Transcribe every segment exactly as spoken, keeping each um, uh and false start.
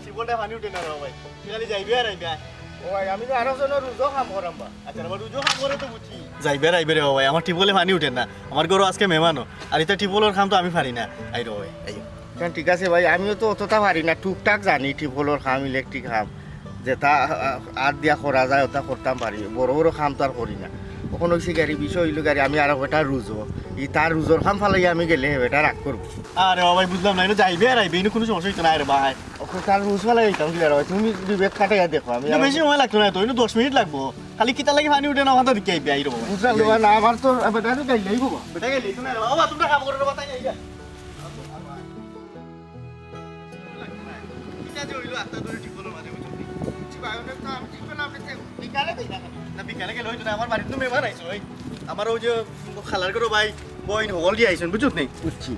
টিউবওয়েলটা পানি উঠে না রে ভাই, তুই খালি যাইবে আর আইবে। ও ভাই, আমি তো আরো জনের রুজো কাম করাম বা। আচ্ছা, আমার রুজো কাম করে তো বুঝি। যাইবে আর আইবে রে ভাই, আমার টিউবওয়েলে পানি উঠে না, আমার ঘরো আজকে মেহমানও। আর ইতা টিউবওয়েলর কাম তো আমি পারি না। আই রে ভাই, আই। হ্যাঁ, ঠিক আছে ভাই, আমিও তো অতটা পারি না, টুকটাক জানি টিউবওয়েলর কাম, ইলেকট্রিক কাম, যেটা আহ, হাত দিয়া করা যায়, ওটা করতাম পারি। বড় বড় কাম তো আর করি না। অখন অইছে গাড়ি, বিষয় অইলো গাড়ি, আমি আরো বেটার রুজো, ই তার রুজোর কাম ফালাইয়া আমি গেলে হে বেটা রাগ করবো। আরে বাবা, বুঝলাম না, ইনো যাইবে আর আইবে, ইনো কুনু সমস্যা অইতো না রে ভাই। অখন তার রুজ ফালাই যাইতাম কি রে ভাই, তুমি বিবেক খাটাইয়া দেখো, আমি ইনো আর বেশি সময় লাগতো না তো, ইনো দশ মিনিট লাগবো। খালি কিতা লাগি পানি উঠে না, ওখান থেকে আইবে, আইরো বাবা। বুঝলাম রে ভাই, না, আমার তো বেটা তো গাইলেই বাবা। বেটা গাইলেই তো না রে বাবা, তোমরা কাম করো রে বাবা, তাই আইবা। ইটা যে অইলো, আস্তা ধরি টিউবওয়েলর মাঝে বুঝছো নি? জি ভাই, অনেক তো আমি টিউবওয়েল আপনি থেকে বিকালে দেই না কেন? না, বিকালে গেলে অইতো না, আমার বাড়িত তো মেহমান আইছে, ওই আমার ওই যে খালার ঘরো ভাই, বইন হকল দিয়া আইছইন, বুঝছো নি? বুঝছি।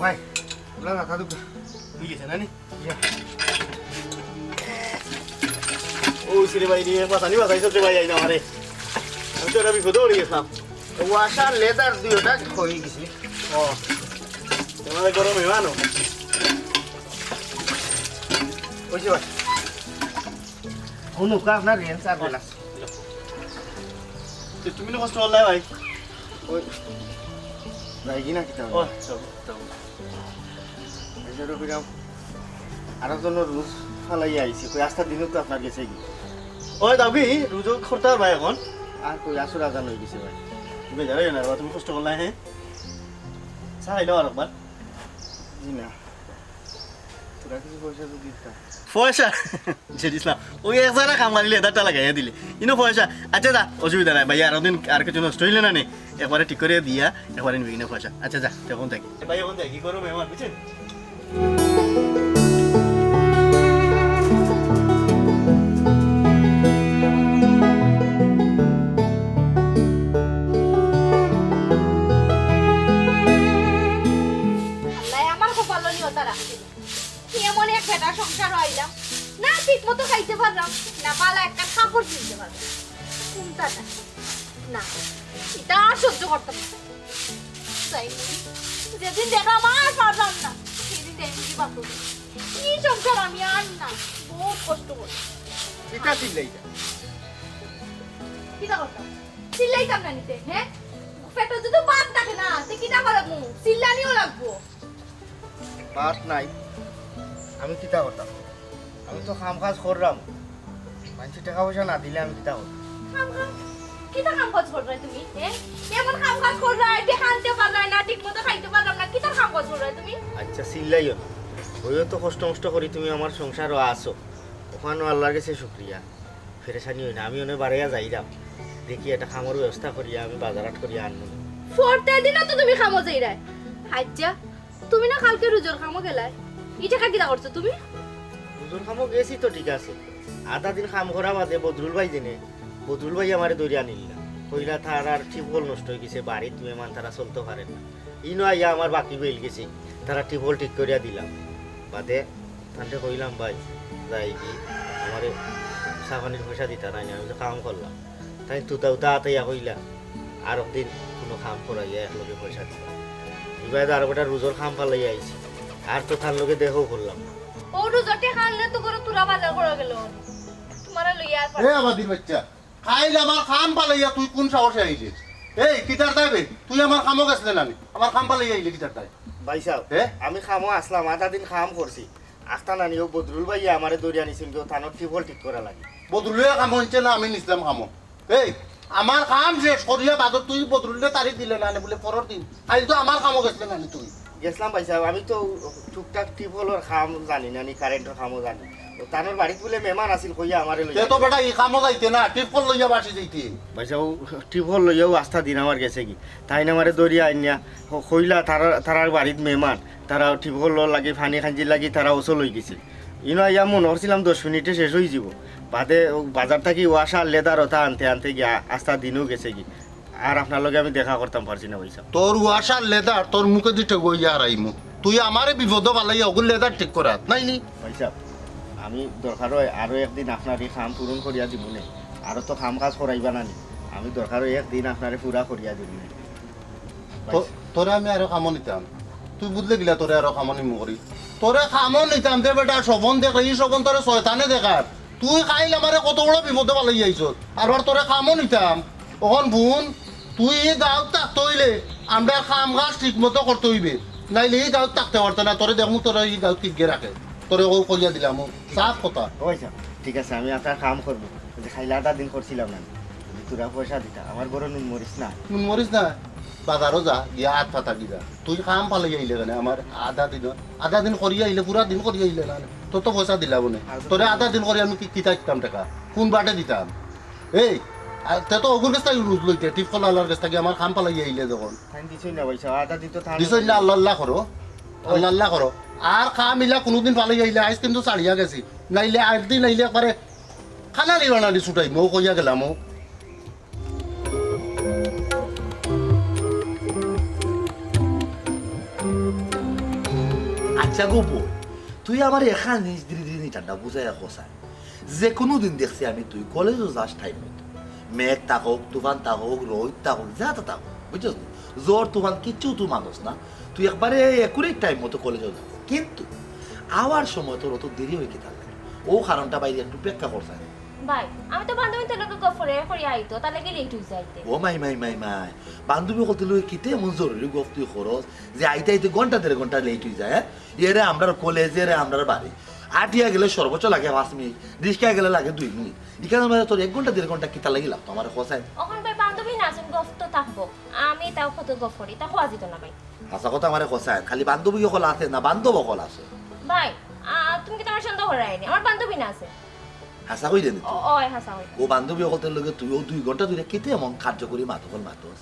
ভাই, ওরা রাখা দুঃখ। হয়ে গেছে না নি? ও, সিরে ভাই রে, বাঁচানি বাঁচাইছো রে ভাই, আইনা আমারে। আমি তো একটা বিপদে পড়ে গেছিলাম। ওয়াশার লেদার দুইটা হয়ে গেছে। ও, তোমাদের গরম মেহমানও। ওই যে ভাই। হুনুকা আপনার রেঞ্জ আর বলা। তো তুমি না কষ্ট করলে ভাই? ওই, যাইগি না কিতা? ও, চল, চল। এই যে রবিরাম, আরো জনর রুজ ফালাইয়া আইছি, কই আস্তা দিনও তো আপনার গেছে কি? ওই দাবি, রুজো করতে পারবা এখন? আর কই আসর আজান হয়ে গেছে ভাই। তুমি জানো না, তুমি কষ্ট করলে, হ্যাঁ? চা খাইলো আর একবার। জি না। তোরা কিছু পয়সা তো দিতা। পয়সা? যে দিস না, ওই এক জায়গা কাম মারিলে এদারটা লাগাইয়া দিলে। ইনো পয়সা। আচ্ছা যা, অসুবিধা নাই ভাই, আরো দিন আর কিছু নষ্ট হইলে না নে, একবারে ঠিক করে দিয়া, একবারে নিবি কিনা পয়সা। আচ্ছা যা, তখন থাকি। ভাই, এখন থাকি, কি করো মেহমান, বুঝছেন? আল্লাহ আমার কপালো নিয়তা রাখছে। এমন এক বেটার সংসারো আইলাম, না ঠিক মতো খাইতে পারলাম, না ভালা একটা কাপড় কিনতে পারলাম। কোনটা না? না, এটা আর সহ্য করতাম না। যাই, যেদিন দেখলাম আর পারলাম না, সেদিন দেখি কি বাপু, কি সংসার আমি আর না, বহুত কষ্ট করি। কিতা চিল্লাইতা? কিতা করতাম? চিল্লাইতাম না নিতে, হ্যাঁ? পেটো যদি ভাত থাকে না, তে কিতা করবো? চিল্লানিও লাগবো। ভাত নাই, আমি কিতা করতাম? আমি তো কাম কাজ করলাম, মানুষে টাকা পয়সা না দিলে আমি কিতা করতাম? কাম কাজ? কিতা কাম কাজ কররায় তুমি, হ্যাঁ? এমন কাম কাজ কররায়, টাকা আনতে পাররায় না, ঠিক মতো খাইতে পারলাম না, কিতা কাম কাজ কররায় তুমি? আচ্ছা, চিল্লাইও না, হইও তো কষ্ট মষ্ট করি তুমি আমার সংসারো আছো, ওখানো আল্লাহর গেছে শুক্রিয়া। পেরেশানি হই না, আমি অনে বাড়াইয়া যাইরাম, দেখি একটা কামর ব্যবস্থা করিয়া আমি বাজার হাট করিয়া আনমু। পরতেক দিনও তো তুমি কামো যাইরায়। আচ্ছা, তুমি না কালকে রুজোর কামো গেলায়, ই টেকা কিতা করছো তুমি? রুজোর কামো গেছি তো ঠিক আছে, আধা দিন কাম করা বাদে বদরুল ভাই যেনে, বদরুল ভাই আমারে ধরিয়া আনিলা, কইলা তারার টিউবওয়েল নষ্ট হয়ে গেছে, বাড়িত মেহমান তারা চলতে পারে না। ইনো আইয়া আমার বাকি বিল গেছে, তারা টিউবওয়েল ঠিক করিয়া দিলাম। বাদে তানরে কইলাম, "ভাই, যাই কি, আমারে চা পানির পয়সা দিতা নাই না, আমি তো কাম করলাম।" তাইন তুতা উতা আতাইয়া কইলা, "আর একদিন কোনো কাম করাইয়া একলগে পয়সা দিবা।" ইবায় তো আরো বেটা রুজোর কাম ফালাইয়া আইছি, আর তো তার লগে দেখাও করলাম না। ও রুজোর টেকা আনলে তো করে তোরা বাজার করা গেল, তোমারে লইয়া আর এ আবাদির বাচ্চা, খাইল আমার কাম ফালাইয়া তুই কোন সাহসে আইলে? এই, কিতার দায় বে? তুই আমার কামো গেছলে নানি? আমার কাম ফালাইয়া আইলে কিতার দায়? ভাই সাহেব, হ্যাঁ? আমি কামো আসলাম, আধা দিন কাম করছি। আস্তা নানি ও বদরুল ভাইয়া আমারে ধরিয়া নিছইন গিয়া, তানর টিউবওয়েল ঠিক করা লাগে। বদরুলে কামো আনছে না, আমি নিছলাম কামো। এই, আমার কাম শেষ করিয়া বাদর তুই বদরুলরে তারিখ দিলে না নে বুলে পরর দিন। খাইল তো আমার কামো গেছলে নানি তুই? গেছলাম ভাই সাহেব, আমি তো টুকটাক টিউবওয়েলর কাম জানি নানি, কারেন্টর কামও জানি। ও তানর বাড়িত বুলে মেহমান আছিল, কইয়া আমারে লইয়া তে তো বেটা ই কামো যাইতে না, টিউবওয়েল লইয়া বাসি যাইতে। ভাই সাহেব, ও টিউবওয়েল লইয়াও আস্তা দিন আমার গেছে কি। তাইন আমারে ধরিয়া আনিয়া ক-, কইলা তারা, তারার বাড়িত মেহমান, তারা টিউবওয়েলর লাগি, পানি খাঞ্জির লাগি তারা ওসল হয়ে গেছে। ইনো আইয়া মনে করছিলাম দশ মিনিটে শেষ হয়ে যাব। বাদে ও বাজার থাকি ওয়াশার লেদার ওটা আনতে আনতে গিয়া আস্তা দিনও গেছে কি। আর আপনার লগে আমি দেখা করতাম পারছি না ভাই সাহেব। তোর ওয়াশার লেদার তোর মুখে দিতে বই আর আইমু। তুই আমারে বিপদ ফালাইয়া ওগুর লেদার ঠিক করাত নাই নি? ভাই সাহেব, আমি দরকার হয় আরো একদিন আপনার এই কাম পূরণ করিয়া দিব নে। আরো তো কাম কাজ করাইবা না নি। আমি দরকার হয় একদিন আপনারে পুরা করিয়া দিব নে। ভাই তো সাহেব। তোরে আমি আরো কামো নিতাম। তুই বুঝলে কিলা তোরে আরো কামো নিমু করি? তোরে কামো নিতাম দে বেটা, স্বপন দেখে, ই স্বপন তোরে শয়তানে দেখার। তুই কাইল আমারে কত বড় বিপদো ফালাই আইছস, আর বার তোরে কামো নিতাম। অখন বুন, তুই ই গাঁওত থাকতে অইলে আমরার কাম কাজ ঠিক মতো করতে অইবে, নাইলে ই গাঁওত থাকতে পারতে না। তোরে দেখমু তোরে ই গাঁওত কিগে রাখে, তোরে অউ কইয়া দিলাম, অউ সাফ কথা। অয় সাব, ঠিক আছে, আমি আপনার কাম করমু। যে কাইল আধা দিন করছিলাম না, যদি তোরা পয়সা দিতা, আমার বড় নুন মরিচ না। নুন মরিচ না, বাজারো যা, গিয়া আত পাতা গিয়া। তুই কাম ফালাই আইলে কেনে আমার আধা দিন, আধা দিন করিয়া আইলে, পুরা দিন করিয়া আইলে না, তোর তো পয়সা দিলাম না। তোরে আধা দিন করি আমি কি, কিতা দিতাম টেকা? কুন বাটে দিতাম? এই, আর তে তো অগুর গেছ থাকি রুজ লইতে, টিপ কলালার গেছ থাকি আমার কাম ফালাই আইলে যখন। তাইন দিছইন না পয়সা, আধা দিন তো থান দিছইন না, আল্লাহ আল্লাহ করো, আল্লাহ আল্লাহ করো। আর কাম ইলা কুনুদিন ফালাই আইলে, আইজ কিন্তু ছাড়িয়া গেছি, নাইলে একদিন আইলে একবারে খানালি বানালি ছুটাইমু, অউ কইয়া গেলাম অউ। আচ্ছা গো বইন, তুই আমারে এখান জিনিস ধীরে ধীরে নিটানটা বুঝাইয়া কছাইন। যে কুনুদিন দেখছি আমি তুই কলেজো যাস টাইম মতো। মেঘ থাকউক, তুফান থাকউক, রইদ থাকউক, যাতা থাকউক, বুঝছস নি? ঝড় তুফান কিচ্ছু তুই মানস না। তুই একবারে accurate টাইম মতো কলেজো যাস। কিন্তু আওয়ার সময় তোর অত দেরি অয় কিতার লাগি? অউ কারণটা বাইরে একটু ব্যাখ্যা করছাইন। ভাই, আমি তো বান্ধবীন্তর লগে গফ করি করি আইতো, তার লাগি লেট অই যাইতে। ও মাই, মাই, মাই, মাই। বান্ধবী অকলতর লগে কিতা এমন জরুরি গফ তুই করস যে আইতে আইতে ঘন্টা দেড় ঘন্টা লেট অই যায়, হ্যাঁ? এরে আমরার কলেজ, এরে আমরার বাড়ি। আটিয়া গেলে সর্বোচ্চ লাগে পাঁচ মিনিট, রিক্সায় গেলে লাগে দুই মিনিট। ইখানর মাঝে তোর এক ঘন্টা দেড় ঘন্টা কিতার লাগি লাগতো আমারে কছাইন? অখন ভাই বান্ধবী না আছইন, গফ তো থাকবো। আমি তাও কত গফ করি, তা কওয়া যিতো না ভাই। হাছা কথা আমারে কছাইন, খালি বান্ধবী অকল আছে না বান্ধব অকল আছে? ভাই, আ, তুমি কিতা আমারে সন্দেহ কররায় নি? আমার বান্ধবী না আছে। হাছা কইরে নি তুই? অয়, হাছা কইরাম। অউ বান্ধবী অকলতর লগে তুই অউ দুই ঘন্টা ধরি কিতা এমন কার্যকরী মাত অকল মাতস?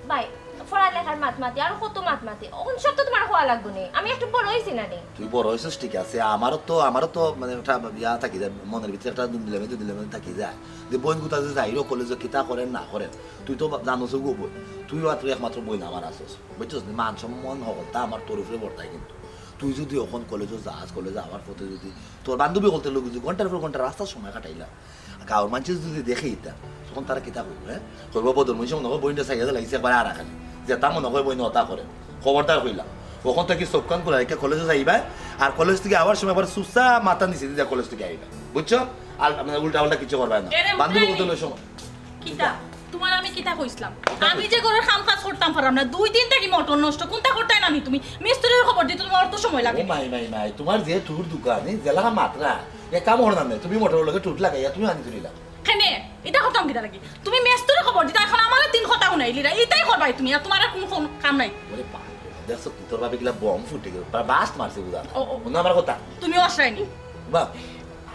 ভাই, পড়ালেখার মাত মাতি, আর কত মাত মাতি। অখন সব তো তুমার কওয়া লাগবো নি। আমি একটু বড় অইছি না নি? তুই বড় অইছস ঠিক আছে, আমারও তো, আমারও তো মানে একটা ইয়া থাকি যায়, মনর ভিতরে একটা দুন্দিলামি, দুন্দিলামি থাকি যায়। যে বইনগুতা যে যাইরো কলেজো কিতা করের না করের, তুই তো জানস গো বইন, তুই আর তুই একমাত্র বইন আমার আছস, বুঝছস নি? মান সম্মান হকলতা আমার তোর উপরে বর্তায় কিন্তু। তুই যুদি অখন কলেজো যাস, কলেজো যাওয়ার পথে যুদি তোর বান্ধবী অকলতর লগে যুদি ঘন্টার পর ঘন্টা রাস্তাত সময় কাটাইলা, গাঁওর মানষে যুদি দেখে ইতা, তখন তারা কিতা কইবো, হ্যাঁ? কইবো, "বদর মনে অয় বইনরে চাইয়া লাগিছে একবারে আরা খালি। যেতা মনে অয় বইনে অতা করে।" খবরদার কইলাম। অখন থাকি চউখ কান খুলা রাখিয়া কলেজো যাইবায়, আর কলেজ থাকি আওয়ার সময় একবার চুপচাপ মাথা নিচে দিয়া কলেজ থাকি আইবায়। বুঝছো? আর মানে উল্টা পাল্টা কিচ্ছু করবায় না। এরে, বান্ধবী উঠে কত লই সময়। কিতা? তুমারে আমি কিতা কইছলাম? কিতা আমি কইছলাম? যে ঘরর কাম কাজ করতাম পাররাম না, দুই দিন থাকি মোটর নষ্ট, কুনতা করতায় না নি তুমি? মিস্ত্রিরে খবর দিতে তুমার অত সময় লাগে। ও মাই, মাই, মাই, তুমার যে টুর দোকান, ই যেলাখান মাতরা, এক কাম করো না নে, তুমি মোটরর লগে টুট লাগাইয়া তুমি পানি তুলিলাও। কেনে? ইতা করতাম কিতার লাগি? তুমি মিস্ত্রিরে খবর দিতায়, অখন আমারে তিন কথা হুনাইলিরায়, ইতাউ করবায় তুমি, আর তুমার আর কুনু কাম নাই। ওরে বাপ রে, দেখছো তো, তোর বাপে কিলা বম ফুটে গেল, বা-, বাস্ট মারছে বুঝা না। ও, ও। হুনো আমার কথা। তুমিও আছরায় নি। বা,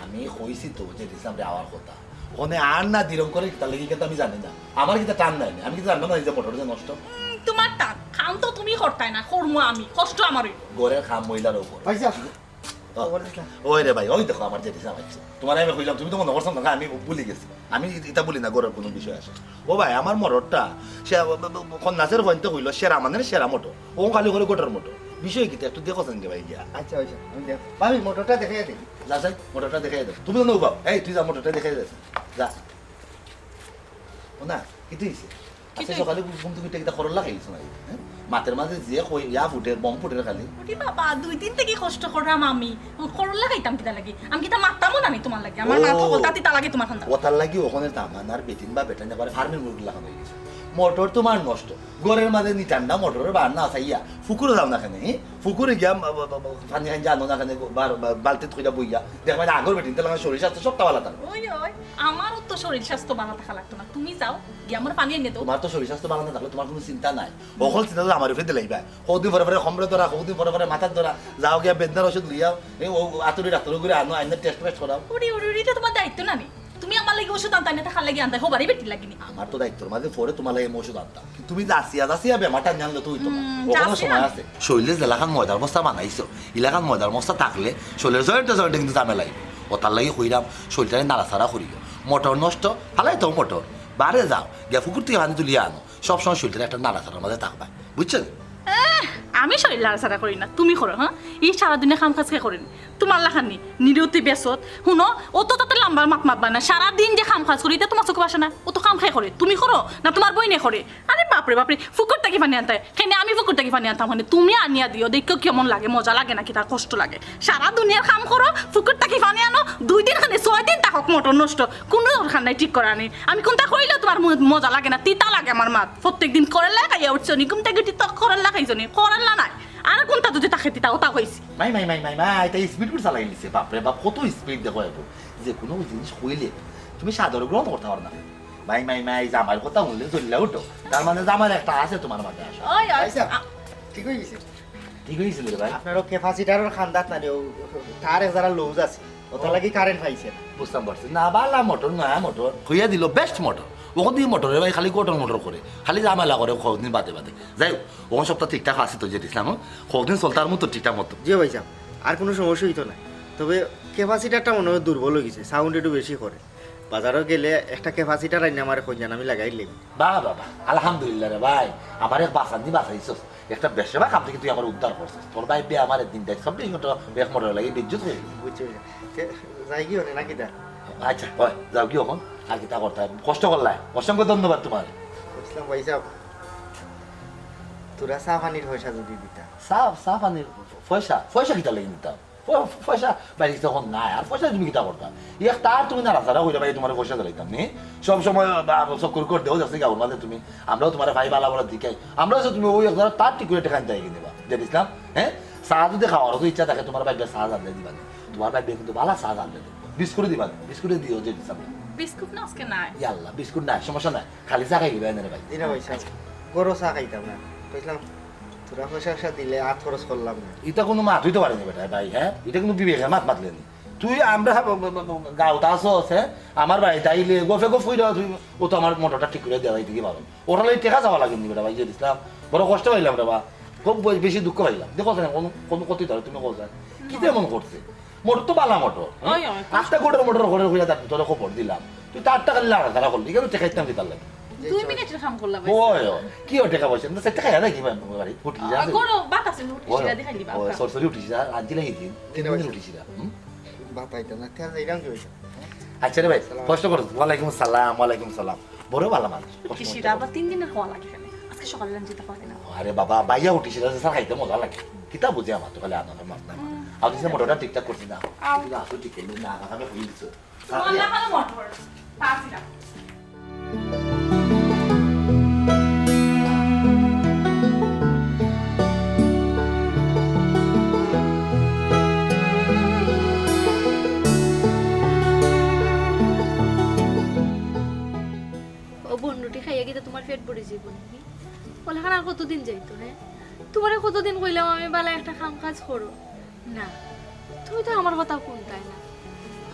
আমি কইছি তো যে ডিসেম্বরে আওয়ার কথা। অনে আর না দিরং করে কিতার লাগি, ইটা তো আমি জানি না। আমার কিতা টান নাই না, আমি কিতা জানতাম না এই যে মোটর যে নষ্ট। উম, তুমার টান, কাম তো তুমি করতায় না, করমু আমি, কষ্ট আমার অইবো। ঘরর কাম মহিলার উপর। আচ্ছা। ও, খবর দিছলাম। ওই রে ভাই, ওই দেখো আমার জেঠি জামাই আইছে। তুমারে আমি কইলাম, তুমি তো মনো করছো না, আমি ভুলি গেছি। আমি ইতা ভুলি না, ঘরর কুনু বিষয় আছে। ও ভাই, আমার মোটরটা, সে, ও, ও, ও, খন্নাসের ফোনতে কইলো, সেরা মানের সেরা মোটর। ও খালি করে গোটার মোটর। বিষয় কিতা একটু দেখো সেনকে ভাই গিয়া। আচ্ছা, আচ্ছা, আমি দেখ-, ভাবি, মোটরটা দেখাই দেই। যা, যাই, মোটরটা দেখাই দে। তুমি তো নও বাপ। এই, তুই যা, মোটরটা দেখাই দে। যা। ও না, কিতা অইছে? আচ্ছা, কিতা সকালে ঘুম থেকে উঠে কিতা খরল লাগাইছো না, হ্যাঁ? মাতের মাঝে যে কই, ইয়া ফুটের, বম ফুটের খালি। ওরে বাবা, দুই দিন থাকি কষ্ট কররাম আমি। খরল লাগাইতাম কিতার লাগি? আমি কিতা মাততামও না নি তুমার লাগি? আমার মাত ও। হকলতা তিতা লাগে তুমার কান্দা। ওতার লাগি অখনে তামান্নার বেটিন বা বেটাইন একবারে ফার্মের মুরগি লাখান অই গেছে। মোটর তুমার নষ্ট। ঘরর মাঝে নি ঠান্ডা মোটরর বাহানা চাইয়া ফুকুরো যাও না কেনে, হ্যাঁ? ফুকুরো গিয়া, বা, বা, বা, বা, পানি খাইন আনো না কেনে, বা, বা, বালতিত কইরা বইয়া। দেখবায় আগর বেটিনতে লাখান শরীর স্বাস্থ্য সবটা ভালা থাকে। ওই, ওই, আমারও তো শরীর স্বাস্থ্য ভালা থাকা লাগতো না। তুমি যাও, গিয়া আমারে পানি আনিয়া দেও। তুমার তো শরীর স্বাস্থ্য ভালা না থাকলে তুমার কুনু চিন্তা নাই। হকল চিন্তা তো আমার উপরে দিলাইবা। কতদিন পরে পরে কমরে ধরা, কতদিন পরে পরে মাথাত ধরা। যাও গিয়া বেদনার ওষুধ লইয়া আও, এই ও আতুরি ডাক্তারর ঘরো আনো, আইনা টেস্ট ফেস্ট করাও। ওরে, ওরে, ওরে, ইটা তুমার দায়িত্ব না নি? তুমি আমার লাগি ওষুধ আনতায় না, তে কার লাগি আনতায়? হউ বাড়ি বেটির লাগি নি? আমার তো দায়িত্বর মাঝে পড়ে তুমার লাগি আমি ওষুধ আনতাম। কিন্তু তুমি যাচিয়া যাচিয়া বেমারটা আনলে তো অইতো না। হুম, অখনো যাচিয়া সময় আন- আছে। শরীরে যেলাখান ময়দার বস্তা বানাইছো, ইলাখান ময়দার বস্তা থাকলে শরীরর জয়েন্টে জয়েন্টে কিন্তু ঝামেলা অইবো। ওতার লাগি কইরাম, শরীরটারে নাড়াচাড়া করিও। মোটর নষ্ট, ফালাই তো মোটর। বারে যাও, গিয়া ফুকুর থাকি পানি তুলিয়া আনো। সবসময় শরীরটারে একটা নাড়াচাড়ার মাঝে থাকবা, বুঝছো? এহ, আমি শরীর নাড়াচাড়া করি না, তুমি করো, হ্যাঁ? ই সারাদিনে কাম কাজ কে করে নি? তোমার লাখানি নিরুতি বেসত। হুনো, অত তাতে লম্বা মাত মাতবা না। সারা দিন যে কাম কাজ করি, ইতা তোমার চোখে বাসে না? অত কাম কে করে? তুমি করো না তোমার বইনে করে? আরে বাপরে বাপরে, ফুকর থাকি পানি আনতায়। কেনে আমি ফুকর থাকি পানি আনতাম? মানে তুমি আনিয়া দিও, দেখো কেমন লাগে, মজা লাগে নাকি তার কষ্ট লাগে? সারা দুনিয়ার কাম করো, ফুকর থাকি পানি আনো, দুই দিন খানে ছয় দিন থাকক মোটর নষ্ট, কোনো দরকার নাই ঠিক করানি। আমি কোনটা কইলে তোমার ম-, মজা লাগে না, তিতা লাগে আমার মাত। প্রত্যেক দিন করেল্লা খাইয়া উঠছো নি, ঘুম থাকি উঠি তো করেল্লা খাইছো নি, করেল্লা নাই। আর কোনটা যদি থাকে তিতা, ওটা কইছি। মাই, মাই, মাই, মাই, মাই, এটা স্পিড করে চালাই নিছে। বাপরে বাপ, কত স্পিড দেখো এখন। যে কোনো জিনিস কইলে তুমি সাদরে গ্রহণ করতে পারো না। মাই, মাই, মাই, জামাইর কথা শুনলে জ্বলিয়া উঠো। তার মানে জামাইর একটা আছে তোমার মাঝে আসলে। ওই, ওই, আচ্ছা, আ- ঠিক হয়ে গেছে। ঠিক হয়ে গেছে রে ভাই। আপনারও ক্যাপাসিটারর খান্দাত না রে, ও, তার এক জারা লুজ আছে। ওটা লাগি কারেন্ট পাইছে না। বুঝতাম পারছি। না, বালা মোটর, নয়া মোটর। কইয়া দিল, বেস্ট মোটর। ওখান দিয়ে মোটর রে ভাই, খালি গোটর মোটর করে। খালি ঝামেলা করে কদিন বাদে বাদে। যাই হোক, ওখান সপ্তাহ ঠিকঠাক আছে তো যে দিছিলাম, হ্যাঁ? কদিন চলতার মতো ঠিকঠাক মতো। জি ভাই সাহেব, আর কোনো সমস্যা হইতো না। তবে ক্যাপাসিটারটা মনে হয় দুর্বল হয়ে গেছে, সাউন্ড একটু বেশি করে। বাজারও গেলে একটা ক্যাপাসিটার আইনে আমার কইন জান, আমি লাগাই লেবি। বাহ, বাহ, বাহ, আলহামদুলিল্লাহ রে ভাই, আমার এক বাসান্দি বাঁচাইছস। একটা বেসেবা কাম থাকি তুই আমার উদ্ধার করছস। তোর ভাই বে আমার একদিন দেখ, সব দিন তো এক মোটর লাগি বিদ্যুৎ হয়ে গেল। বুঝছি, বুঝছি। তে যাই কি হনে নাকি দা? আচ্ছা, ওই, যাও কি এখন? আর কিতা করতাম? কষ্ট করলায়। অসংখ্য ধন্যবাদ তোমার। বুঝলাম ভাই সাহেব, তোরা চা পানির পয়সা যদি দিতা। চা, চা পানির পয়সা? পয়সা কিতা লাগি দিতাম? প-, পয়সা বাড়ি তখন নাই, আর পয়সা তুমি কিতা করতা? এক তার তুমি নাড়াচাড়া কইরা ভাই তোমার পয়সা দিলাইতাম নি। সব সময় বা-, চক্কর করে দেও যাচ্ছে গাউর মাঝে তুমি। আমরাও তোমার ভাই বালা বালা দিকাই। আমরা যে তুমি ওই এক তার ঠিক করে টেকা আনতে কিনে বা। যে ইসলাম, হ্যাঁ? চা যদি খাওয়ার তো ইচ্ছা থাকে তোমার ভাই চা জানলে দিবা নি। তোমার ভাই কিন্তু বালা চা জানলে দিবা। বিস্কুট দিবা নি, বিস্কুটে দিও যে ইসলাম। বিস্কুট না আজকে নাই। ইয়াল্লা, বিস্কুট নাই, সমস্যা নাই। খালি চা খাই দিবা এনে রে ভাই। দিনা ভাই সাহেব, গরো চা খাইতাম না। কইছিলাম তোরা পয়সা পয়সা দিলে আত খরচ করলাম না। এটা কোনো মাত হইতে পারে না বেটা ভাই, হ্যাঁ? এটা কিন্তু বিবেকে মাত মাতলে নি। তুই আমরা ব-, ব-, ব-, ব-, গাঁওত আছস, হ্যাঁ? আমার বাড়িত আইলে গফে গফ কইরা তুই, ও তো আমার মোটরটা ঠিক করে দেওয়াই দিকে পারো। ওটা লাগি টেকা চাওয়া লাগে নি বেটা ভাই, যে ইসলাম। বড় কষ্ট পাইলাম রে বা। খুব বে-, বেশি দুঃখ পাইলাম। দেখো না, কোনো, কোনো ক্ষতি ধরে তুমি কোথায়? কি তেমন করছে? মোটর তো বালা মোটর, হ্যাঁ? ওই, ওই। আস্তা গোটর মোটর করে কইরা তার ভিতরে খবর দিলাম। তুই তার টাকা লাড়াচাড়া করলি, কেন টেকা দিতাম কি তার লাগে? দুই মিনিটের কাম করলা ভাই। ওই, ওই। কি ওর টাকা পয়সা? না, সে টাকা দেয় কি ভাই, বাড়ি? উঠি যা। আ, গরো ভাত আছে, উঠি ওই, সিরা দেখাই দিবা ওই, আপনার। সরসরি উঠি যা, আনছি না এই দিন। তিন দিন উঠি সিরা। হুম? ভাত আইতো না, তেল যাইলাম কি হইছে? আচ্ছা রে ভাই, সালাম। কষ্ট করো। ওয়ালাইকুম সালাম, ওয়ালাইকুম সালাম। বড় ভালো মানুষ। উঠি সিরা আবার তিন দিনের খাওয়া লাগে কেন? আজকে সকালে লাঞ্চ দিতে পারবে না। আরে বাবা, বাইয়া উঠি সিরা স্যার খাইতে মজা লাগে। কিতা বুঝে আমার তো খালি আনার মাছ না। হুম। আর দিছে মোটরটা ঠিকঠাক করছি না। আও। কিন্তু আসলে ঠিক করলি না, আনার আমি হয়ে দিছে। তোমার লাখানো মোটর, তা ছিল। ও বন রুটি খাইয়া গিয়ে তোমার পেট ভরে যাইব নাকি? বলে, আর কতদিন যাইতো, হ্যাঁ? তোমারে কতদিন কইলাম আমি, বালা একটা কাম কাজ করো। না, তুমি তো আমার কথা শুনতায় না।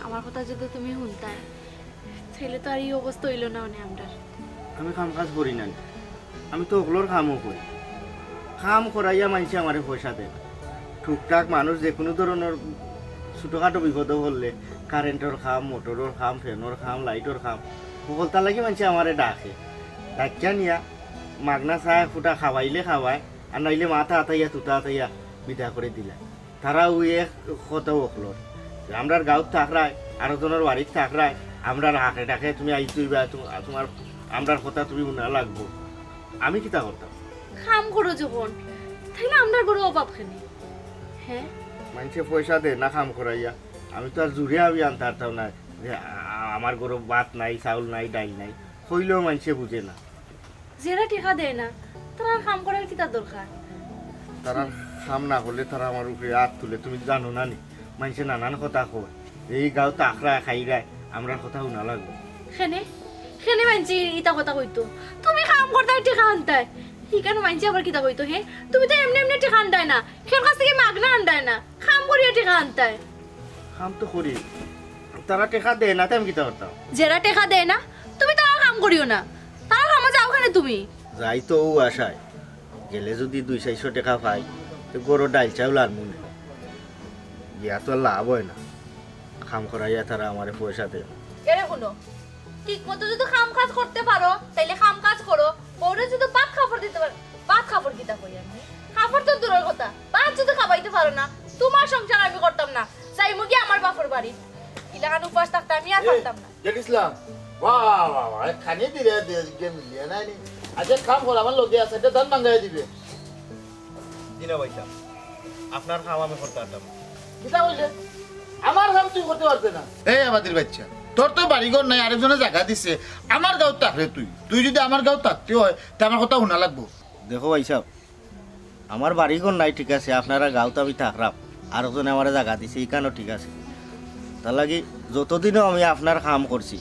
আমার কথা যদি তুমি শুনতায়, তাইলে তো আর এই অবস্থা হইল না মানে আমরার। আমি কাম কাজ করি না, আমি তো ওগুলোর কামও করি। কাম করাইয়া মানষে আমারে পয়সা দেয়। টুকটাক মানুষ যে কোনো ধরনের ছোটোখাটো বিপদও পড়লে কারেন্টর কাম, মোটরর কাম, ফ্যানর কাম, লাইটর কাম, সকলতার লাগি মানষে আমারে ডাকে। ডাকিয়া নিয়া মাগনা চায় ফুটা খাওয়াইলে খাওয়ায়, আর নাইলে মাথা আতাইয়া তুতা আতাইয়া বিদা করে দিলায়। তারা ওই এক কথা অকলর। আমরার গাঁওত থাকরায়, আরো জনর বাড়িত থাকরায়, আমরার হাকে ডাকে তুমি আইতই বা, তুম-, তোমার, আমরার কথা তুমি হুনা লাগবো। আমি কিতা করতাম? কাম করো যখন, তাইলে আমরার বড় অভাব কেনে? হ্যাঁ? মানষে পয়সা দেয় না কাম করাইয়া, আমি তো আর জুরে আমি আনতে পারতাম না যে আ-, আ-, আমার ঘরো ভাত নাই, চাউল নাই, ডাইল নাই, কইলেও মানষে বুঝে না। যেরা টেকা দেয় না, তারার কাম করার কিতা দরকার? তারার কাম না করলে তারা আমার উপরে আত তুলে, তুমি জানো না নি? মানষে নানান কথা কয়, এই গাঁওত থাকরায় খাইরায়, আমরার কথা হুনা লাগবো। কেনে, কেনে মানষে ইতা কথা কইতো? তুমি কাম করতায়, টেকা আনতায়, ইখানো মানষে আবার কিতা কইতো? হে, তুমি তো এমনে এমনে টেকা আনতায় না, কেউর কাছ থাকি মাগনা আনতায় না, কাম করিয়া টেকা আনতায়। কাম তো করি, তারা টেকা দেয় না, তে আমি কিতা করতাম? যেরা টেকা দেয় না, তুমি তারার কাম করিও না, তারার কামো যাও কেনে তুমি? যাই তো ও আশায়, গেলে যদি দুই চাইরশো টেকা পাই, তে ঘরো ডাইল চাউল আনমু নে। গিয়া তো আর লাভ হয় না, কাম করাইয়া তারা আমারে পয়সা দেয়। এরে হুনো, ঠিক মতো যদি কাম কাজ করতে পারো, তাইলে কাম কাজ করো। বউরে যদি ভাত কাপড় দিতে পারো, ভাত কাপড় কিতা কই আমি? কাপড় তো দূরের কথা, ভাত যদি খাবাইতে পারো না, তোমার সংসার আমি করতাম না। বাড়ি। ইলাখান উপাস থাকতে আমি আর পারতাম না। জেড ইসলাম, বাহ, বাহ, বাহ, বাহ, এক খানি দিলে দেশ গিয়ে মিলিয়ে নাই নি। আচ্ছা, এক কাম কর, আমার লগে আছে, একটা ধান ভাঙ্গাই দিবে। জি না ভাইসাব, আপনার কাম আমি করতে পারতাম না। কিতা কইলে? আমার কাম তুই করতে পারতে না? এই আবাদির বাচ্চা, তোর তো বাড়িঘর নাই, আরেকজনে জাগা দিছে, আমার গাঁওত থাকরে তুই। তুই যদি আমার গাঁওত থাকতে হয়, তে আমার কথা হুনা লাগবো। দেখো ভাইসাব, আমার বাড়িঘর নাই, ঠিক আছে, আপনারা গাঁওত আমি থাকরাম, আরেকজনে আমারে জাগা দিছে, ইখানও ঠিক আছে। তার লাগি যতদিনও আমি আপনার কাম করছি,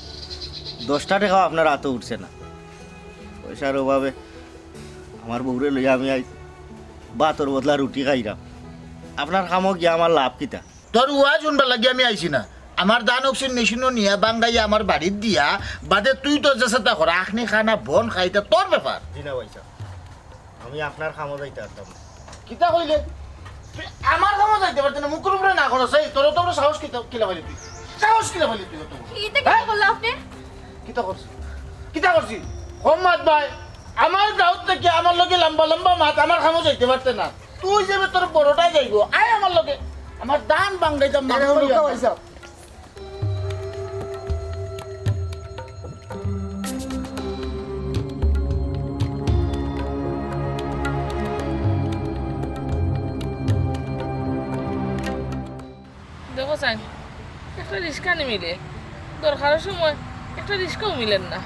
দশটা টেকাও আপনার আতো উঠছে না। পয়সার অভাবে আমার বউরে লইয়া আমি আইজ ভাতর বদলা রুটি খাইরাম। আপনার কামো গিয়া আমার লাভ কিতা? তোর ওয়াজ হুনবার লাগি আমি আইছি না। আমার ধান অকশন মেশিনও নিয়া ভাঙ্গাইয়া আমার বাড়িত দিয়া, বাদে তুই তোর যে সেটা করা, আখনি খানা বন খাইতা তোর ব্যাপার। জি না ভাইসাব, আমি আপনার কামো যাইতে পারতাম না। কিতা কইলে? তুই আমার কামো যাইতে পারতে না, মুখর উপরে না করস, এই তোর তো বড় সাহস কিতা, কিলা পাইলি তুই? সাহস কিলা পাইলি তুই অত বড়? ইটা হ্যাঁ? কিতা করলা আপনে? কিতা করছি? কিতা করছি? কম মাত ভাই, আমার গাঁওত থাকি আমার লগে লম্বা লম্বা মাত, আমার কামো যাইতে পারতে না। তুই যাবে তোর বড়টাই যাইবো, আয় আমার লগে। আমার ধান ভাঙ্গাইতাম না। দেখো চাইন, একটা রিক্সা নি মিলে, দরকারর সময় একটা রিক্সাও মিলের না।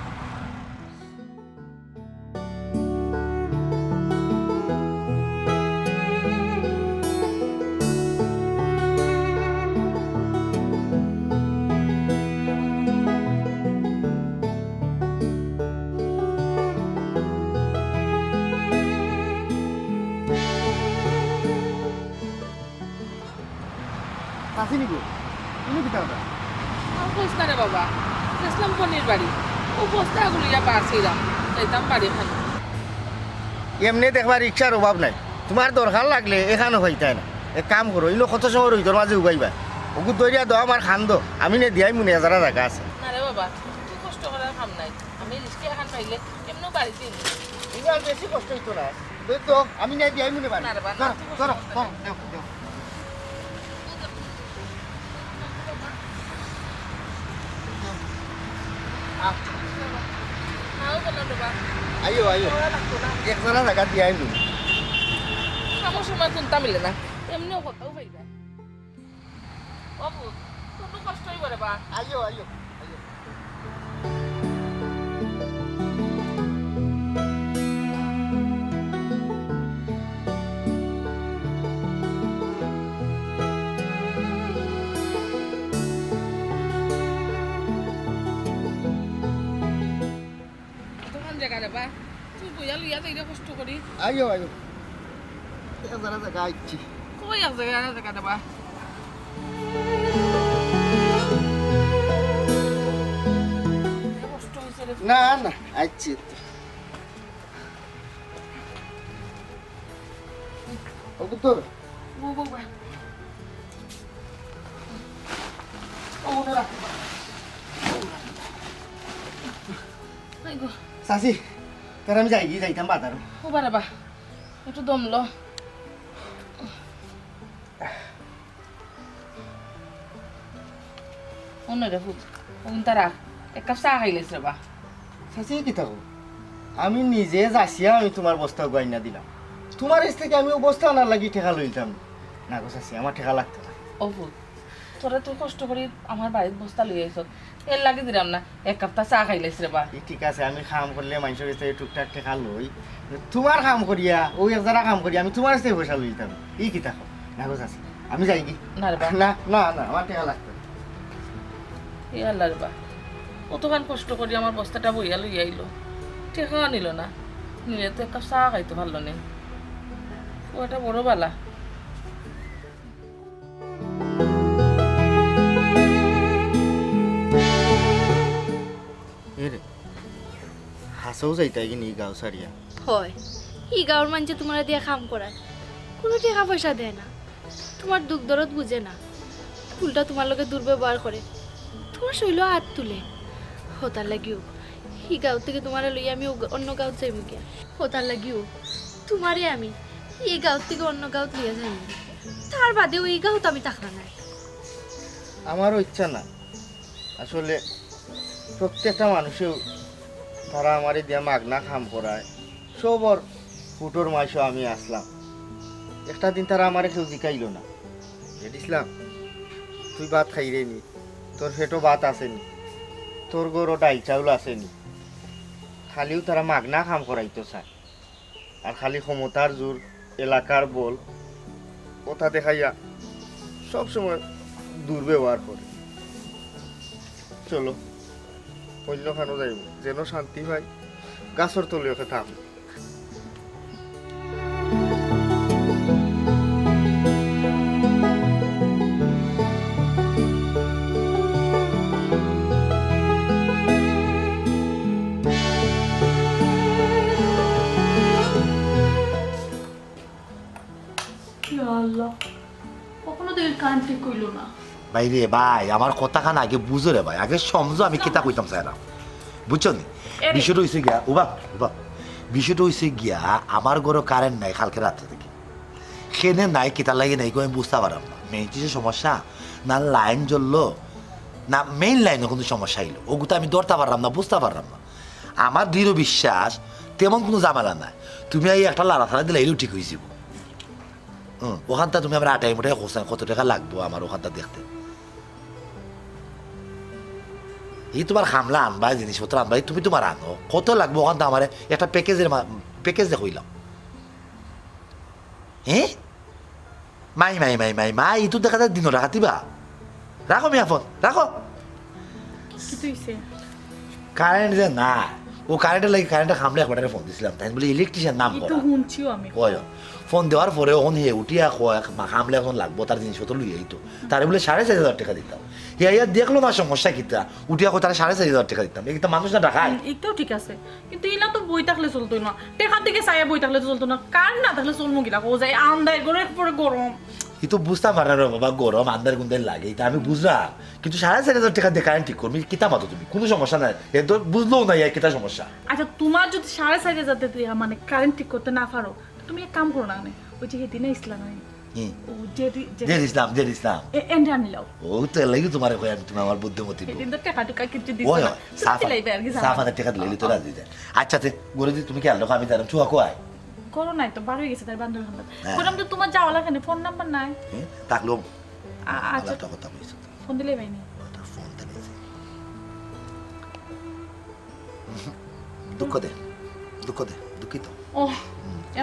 চাচি নি গো? তুমি কিতা কথা? আর কইস না রে বাবা, গেছিলাম ফনির বাড়ি, ও বস্তা গুলিয়া পারছিলাম, যাইতাম বাড়ি খান। এমনে দেখবা রিক্সার অভাব নাই, তোমার দরকার লাগলে এখানো পাইতায় না। এক কাম করো, ইনো কত সময় রইদর মাঝে উবাইবা, ওগু দরিয়া দাও আমার খান দো, আমি নে দিয়াই মুনে যারা জাগা আছে। না রে বাবা, তুই কষ্ট করার কাম নাই, আমি রিক্সা এখান পাইলে এমনেও বাড়িতে নিয়ে। ইনো আর বেশি কষ্ট হইতো না। দে তো, আমি নাই দিয়াই মুনে বাড়ি। না রে বা, না, ধরো, তুই ধরো, বসে ধরো, দেও, দেও। আহ। নাও বললাম রে বা। আইও, আইও। ওরা লাগতো না। এক জোড়া জাগা দিয়াই মুনে। আমার সময় কোনটা মিলে না। এমনিও কথাও পাই যায়। ও পুত, তোর তো কষ্ট হইব রে বা। আইও, আইও, আইও। কতখান জাগা রে বা? তুই বইয়া লইয়া যাইরে কষ্ট করি। আইও, আইও। এক জাগা জাগা আইছি। কই এক জাগা, এক জাগা রে বা? কষ্ট হইছে রে। না, না, আইছি তো। ও পুত্তর। ও বাবা। ও বোনেরা। এই গো। চাচি, তার আমি যাই গিয়ে যাইতাম বাজারো। ও বাবা, একটু দম ল। অন্য রে পুত, অগুন তারা এক কাপ চা খাইলিস রে বা। চাচি, কি থাকো? আমি নিজে যাচিয়া আমি তোমার বস্তা গয়না দিলাম। তোমার ইস থেকে আমি ও বস্তা আনার লাগি টেকা লইতাম না। না গো চাচি, আমার টেকা লাগতো না। ও পুত, তোরা তুই কষ্ট করি আমার বাড়িত বস্তা লই আইছ, এর লাগি দিলাম না, এক কাপ তা চা খাইলিস রে বা। ই ঠিক আছে, আমি কাম করলে মানুষের কাছ থেকে টুকটাক টেকা লই। তোমার কাম করিয়া, ও এক জারা কাম করিয়া আমি তোমার কাছ থেকে পয়সা লইতাম। ই কি থাকো? না গো চাচি, আমি যাই কি? না রে বা। না, না, না, আমার টেকা লাগতো না। এ আল্লাহ রে বা, অতখান কষ্ট করি আমার বস্তাটা বইয়া লইয়া আইলো, টেকাও নিল না, নিলে তো এক কাপ চা খাইতে পারলো না। ও এটা বড় বালা। এরে, হাছাউ যাইতায় গি নি গাঁও ছাড়িয়া? হয়, ই গাঁওর মানষে তুমারে দিয়া কাম করায়, কুনু টেকা পয়সা দেয় না, তুমার দুখ দরদ বুঝে না, উল্টা তুমার লগে দুর্ব্যবহার করে, তুমার শইলো আত তুলে। হতার লাগিউ ই গাঁও থাকি তুমারে লইয়া আমি অন্য গাঁওত যাইমু গিয়া। হতার লাগিউ তুমারে আমি ই গাঁও থাকি অন্য গাঁওত লইয়া যাইমু, তার বাদেউ ই গাঁওত আমি থাকতাম নায়। আমারও ইচ্ছা না। আসলে প্রত্যেকটা মানুষেও তারা আমারে দিয়া মাগনা কাম করায়। সবর ফুটোর মাইশো আমি আসলাম। একটা দিন তারা আমারে কেউ জিকাইলো না, "জেড ইসলাম, তুই ভাত খাইরে নি? তোর পেটো ভাত আছে নি? তোর ঘরো ডাইল চাউল আছে নি?" খালিউ তারা মাগনা কাম করাইতো চায়। আর খালি ক্ষমতার জোর, এলাকার বল, ওটা দেখাইয়া সবসময় দুর্ব্যবহার করে। চলো, অন্য খানো যাইব, যেন শান্তি পাই, গাছর তলে ওকে থাম। ইয়া আল্লাহ, কখনো তো এর কান ঠিক হইল না। ভাই রে ভাই, আমার কথাখান আগে বুঝো রে ভাই, আগে সমঝো আমি কিতা কইতাম চাইরাম, বুঝছো নি? এরে। বিষয়টা হইছে গিয়া, উবা, উবা, বিষয়টা হইছে গিয়া, আমার ঘরো কারেন্ট নাই কালকে রাত্রে থাকি। কেনে নাই, কিতার লাগি নাই, আমি বুঝতাম পারলাম না। মেইন কিছু সমস্যা, না লাইন জ্বললো, না মেইন লাইনো কুনু সমস্যা অইলো, ওগুতা আমি ধরতাম পারলাম না, বুঝতাম পারলাম না। আমার দৃঢ় বিশ্বাস, তেমন কুনু ঝামেলা নাই। তুমি এই একটা লাড়া থাড়া দিলে, এটাও ঠিক হয়ে যাবো। হুম, ওখানটা তুমি আমার আটাই মোটাই হোসেন, কত টেকা লাগবো আমার ওখানটা দেখতে? এই তোমার খামলা আনবা, জিনিসপত্র আনবা, এই তুমি তোমার আনো, কত লাগবো ওখানটা আমার একটা প্যাকেজের মা-, প্যাকেজ দেখো হইলাম। হ্যাঁ? মাই, মাই, মাই, মাই, মাই, ই তো দেখা যায় দিনও রাখাতিবা। রাখো মিয়া ফোন, রাখো। কিতা হইছে? কারেন্ট যে না, ও কারেন্টের লাগি কারেন্টের খামলে একবার ফোন দিছিলাম, তাই বলে ইলেকট্রিশিয়ান নাম ই তো করা। হুনছিও আমি। ওই, ফোন দেওয়ার পরে ওখান হে উঠিয়া কয়, মা, খামলে এখন লাগবো, তার জিনিসপত্র লইয়াই তো। তারে বলে সাড়ে চার হাজার টাকা দিতাম। হে আইয়া দেখলো না সমস্যা কিতা, উঠিয়া কয় তারে সাড়ে চার হাজার টাকা দিতাম। এ কিতা মানুষ না ডাকায়? হুম, একটাও ঠিক আছে। কিন্তু ইলা তো বই থাকলে চলতো না, টেকার দিকে চাইয়া বই থাকলে তো চলতো না, কার না থাকলে চলমু কিলা, ও যাই আন্দার ঘরে পরে গরম। ই তো বুঝতাম পারে রে বাবা, গরম আন্দার গুন্দার লাগে, ইটা আমি বুঝলাম, কিন্তু সাড়ে চার হাজার টাকা দিয়ে কারেন্ট ঠিক করবি, কিতা মাতো তুমি, কুনু সমস্যা নাই, এ তো বুঝলো না, ইয়া কিতা সমস্যা? আচ্ছা, তোমার যদি সাড়ে চার হাজার টাকা দিয়া মানে কারেন্ট ঠিক করতে না পারো, তুমি এক কাম করো না, মানে, ওই যে হেদিন আইসলা না, হুম। ও জেডি, জেডি। জেড ইসলাম, জেড ইসলাম। এ, এন্ডে আনিলাও। ও তো এর লাগি তোমারে কই আমি, তুমি আমার বুদ্ধিমতী বউ। এদিন তো টেকা টুকা কিচ্ছু দিছো ওই না। হয়, তুমি চা দিলাইবে আর কি, চা চা পানের টেকা দিলে তো রাজি যায়। আচ্ছা, তে ঘরে দি তুমি খেয়াল রাখো, আমি জানাম, চুয়া কো আয়। করো নাই তো, বার হয়ে গেছে তার বান্ধবী বান্ধব। হ্যাঁ। করলাম তো তোমার যাওয়া লাগে না, ফোন নাম্বার নাই। হুম, থাকলো। আ-, আচ্ছা। আলাপটা কথা বলছো তো। ফোন দিলে পাইনি। ওটা ফোন দিলে। দুঃখ দে, দুঃখ দে, দুঃখিত। ও,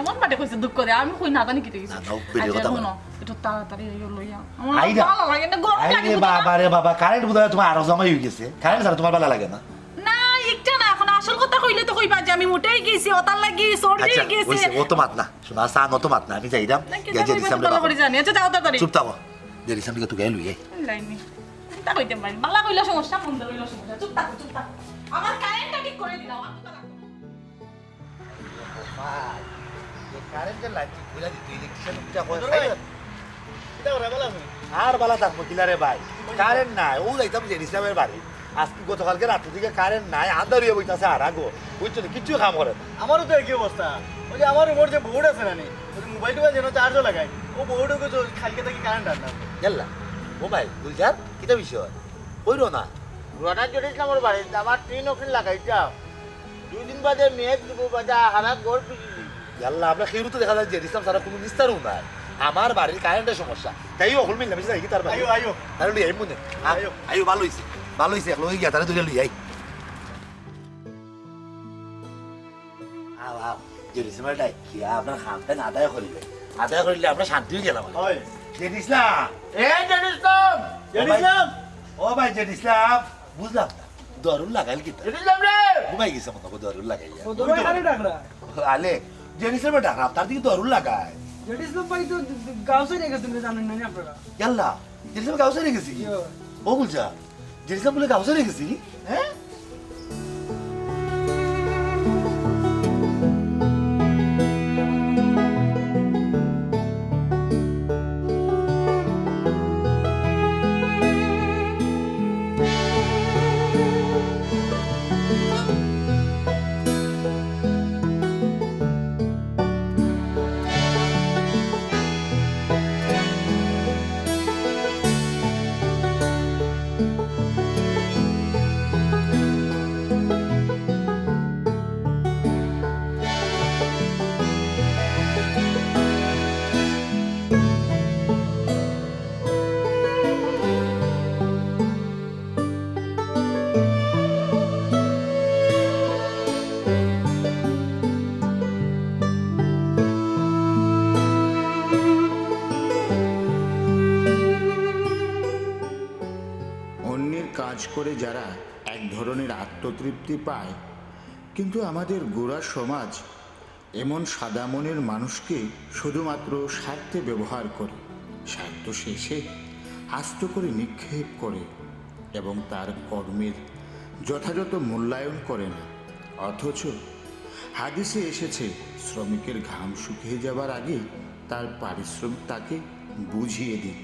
এমন বাটে কইছে দুঃখ দে, আমি কই না জানি কিতা কইছে। না, না, ও বেরিয়ে আচ্ছা, কথা বলে। হুনো, একটু তাড়াতাড়ি আইও লইয়া। আমার আইরা। ভালো লাগে না, গরম লাগে আইরে বুঝো না? বাবা রে বাবা, কারেন্ট বোধহয় তোমার আরো জমাই হয়ে গেছে। কারেন্ট ছাড়া তোমার ভালো লাগে না। না, একটা না, এখন আসল কথা কইলে তো কইবা যে আমি মোটাই গেছি, ওটার লাগি সর্দি আচ্ছা, হয়ে গেছে। হইছে, ও তো মাত না। শোনো, আসান, ও তো মাত না, আমি যাইরাম। না, কি গিয়া জানি, জেড ইসলামরে ভালো বাবা। করে জানি। আচ্ছা, যাও তাড়াতাড়ি। চুপ থাকো। জেড ইসলামরে তুই লইয়াই। লাইনি। চিন্তা করতে পারি। বালা কইলেও সমস্যা, মন্দ কইলেও সমস্যা। চুপ থাকো, চুপ থাকো। আমার কারেন্টটা ঠিক করে দিলাও, আর কথা রাখো না। ভাই, এই কারেন্টের লাইন ঠিক করে দিতে ইলেকট্রিশিয়ান উঠতে হয়। বদর ভাই, কিতা করে, ভালা আছো? আর ভালা থাকবো কিলা রে ভাই? কারেন্ট নাই, ও যাইতাম জেড ইসলামের বাড়ি। আজকে গতকালকে রাত্রে থেকে কারেন্ট নাই, আন্ধার হইয়া বইতাছে আর আগো। বুঝছো তো, কিচ্ছু কাম করে না। আমারও তো একই অবস্থা। ওই যে আমার রুমর যে বোর্ড আছে না নি, ওই যে মোবাইল টোবাইল যেন চার্জও লাগাই, ও বোর্ডও কিছু কালকে থেকে কারেন্ট আর না। ইয়াল্লা, ও ভাই, গুলজার, কিতা বিষয়? কইরো না। রোডার জুড়ে ইসলামর বাড়ি, আমার টিন ওখানে লাগাইতাম। দুই দিন বাদে মেঘ দিব, বাদে হারা ঘর ভিজি দিব। ইয়াল্লা, আমরা কেউ তো দেখা যায় জেড ইসলাম ছাড়া কোনো নিস্তারও নাই। আমার বাড়ির কারেন্টের সমস্যা। তাই অকল মিললাম, যাই কি তার বাড়ি? আইও, আইও। তাহলে লই আইমু নে। আ, আইও। আইও, ভালো হইছে। ভালো হইছে, এক লগে গিয়া তারে ধরে লই আই। আও, আও। জেড ইসলাম ডাকিয়া আপনার কামটা না আদায় করিলে। আদায় করিলে আমরা শান্তি হয়ে গেলাম। হয়। জেড ইসলাম। এ জেড ইসলাম! জেড ও ভাই। ইসলাম! ও ভাই, জেড ইসলাম। বুঝলাম না। দরুল লাগাইল কিতা? জেড ইসলাম রে! ঘুমাই গেছে মনে হয় দরুল লাগাইয়া। ও, তোমার কারে ডাকরা? আলে, জেড ইসলামে ডাকলাম, তার দিকে দরুল লাগায়। জেড ইসলাম ভাই তো গাঁও ছেড়ে গেছেন, জানেন না নি আপনারা? ইয়াল্লা, জেড ইসলাম গাঁও ছেড়ে গেছে কি? ইয়ো। ও গুলজার, জেড ইসলাম বলে গাঁও ছেড়ে গেছে কি? হ্যাঁ? করে যারা এক ধরনের আত্মতৃপ্তি পায়, কিন্তু আমাদের গোঁড়া সমাজ এমন সাদা মনের মানুষকে শুধুমাত্র স্বার্থে ব্যবহার করে, স্বার্থ শেষে আস্ত করে নিক্ষেপ করে এবং তার কর্মের যথাযথ মূল্যায়ন করে না। অথচ হাদিসে এসেছে, শ্রমিকের ঘাম শুকিয়ে যাবার আগে তার পারিশ্রমিক তাকে বুঝিয়ে দিন।